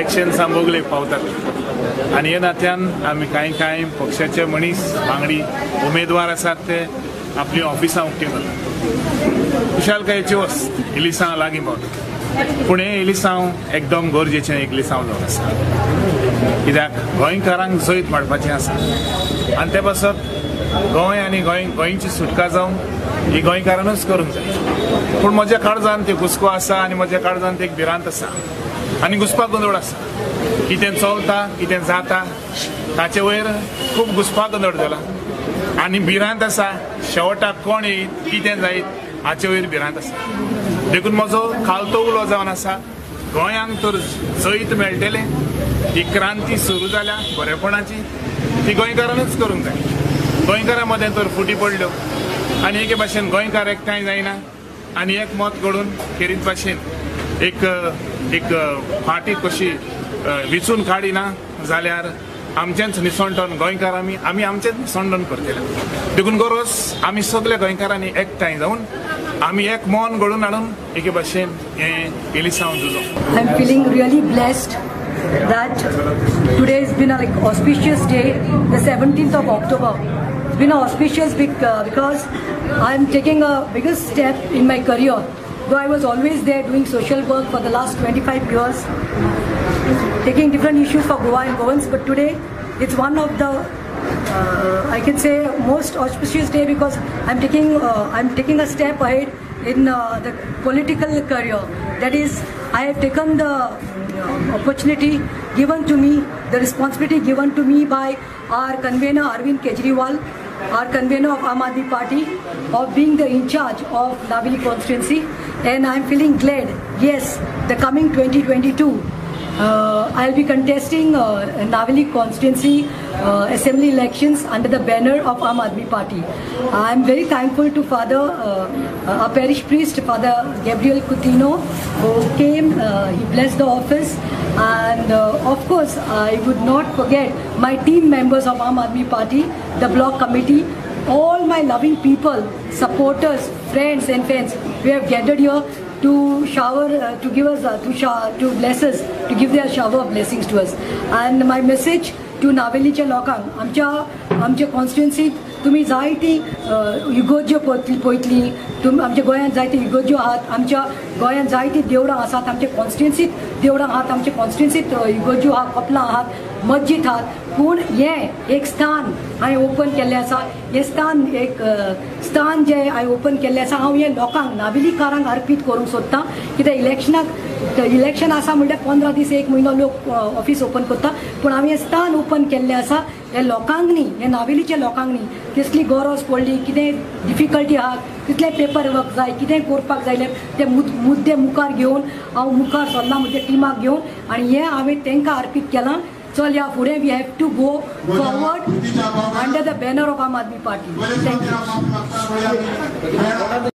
इलेक्शन्सां मोगलेक पावतात आनी हे नात्यान आमी कांय कांय पक्षाचे मनीस वांगडी उमेदवार आसात ते आपली ऑफिसां उक्ती करतात. खुशालकायेची वस्त इलिसांव लागीं पावता, पूण हें इलिसांव एकदम गरजेचें एक इलिसांव जावन आसा, कित्याक गोंयकारांक जैत मांडपाचें आसा आनी ते पासत गोंय आनी गोंयची सुटका जावन ही गोंयकारानूच करूंक जाय. पूण म्हज्या काळजान ती घुस्को आसा आनी म्हज्या काळजान एक भिरांत आसा आनी घुसपा गोंदळ आसा. कितें चलता कितें जाता ताचे वयर खूब घुसपा गोंदळ जाला आनी भिरांत आसा शेवटाक कोण येयत कितें जायत हाचे वयर भिरांत आसा. देखून म्हजो खालतो उलो जावन आसा, गोंयांक तर जैत मेळटलें, ही क्रांती सुरू जाल्या बरेपणाची, ती गोंयकारानूच करूंक जाय. गोंयकारां मदें तर फुटी पडल्यो आनी एके भाशेन गोंयकार एकठांय जायना आनी एक मत घडून खेरीत भाशेन एक एक फाटी कशी विचून काडिना जाल्यार आमचेंच निसणटन गोंयकार आमी आमचेंच निसणटन करतले. देखून गरज आमी सगळे गोंयकारांनी एकठांय जावन आमी एक मन घडून हाडून एके भाशेन हें इलिसांव झुजो. I am feeling really blessed that today has been a like auspicious day, the 17th of October. It's been an auspicious because I am taking a biggest step in my career. Though I was always there doing social work for the last 25 years, taking different issues for Goa and Goans, but today it's one of the I can say most auspicious day because I'm taking a step ahead in the political career. That is, I have taken the opportunity given to me, the responsibility given to me by our convener Arvind Kejriwal, our convener of Aam Aadmi Party, of being the in charge of Navelim constituency, and I am feeling glad. Yes, the coming 2022, I will be contesting Navelim constituency assembly elections under the banner of Aam Aadmi Party. I am very thankful to Father, our parish priest, Father Gabriel Coutinho, who came, he blessed the office, and of course I would not forget my team members of Aam Aadmi Party, the block committee, all my loving people, supporters, friends and fans. We have gathered here to shower, to give us, to bless us, to give their shower of blessings to us. And my message to नावेलीच्या लोकांक, आमच्या आमच्या कॉन्स्टिट्युन्सीत तुमी जायती इगोज्यो पळयतली, तुमी आमच्या गोंयांत जायती इगोज्यो आहात, आमच्या गोंयांत जायती देवळां आसात, आमच्या कॉन्स्टिट्युन्सीत देवळां आहात, आमच्या कॉन्स्टिट्युन्सीत इगोज्यो आहात, कपलां आहात, मस्जिद आहात, पूण हें एक स्थान हांवें ओपन केल्लें आसा. हें स्थान एक स्थान जें हांवें ओपन केल्लें आसा, हांव हें लोकांक नावेलीकारांक अर्पीत करूंक सोदतां. कित्याक इलेक्शनाक इलेक्शन आसा म्हणल्यार 15 दीस एक म्हयनो लोक ऑफिस ओपन करता, पूण हांवें हें स्थान ओपन केल्लें आसा हे लोकांक न्ही, हे नावेलीच्या लोकांक न्ही, कसली गरज पडली, कितें डिफिकल्टी आहा, कितलें पेपर वर्क जाय, कितें करपाक जाय ते मुद्दे मुखार घेवन हांव मुखार सरलां म्हज्या टिमाक घेवन, आनी हें हांवें तांकां अर्पीत केलां. चल ह्या फुडें we have to go forward under the banner of Aam Aadmi Party. Thank you.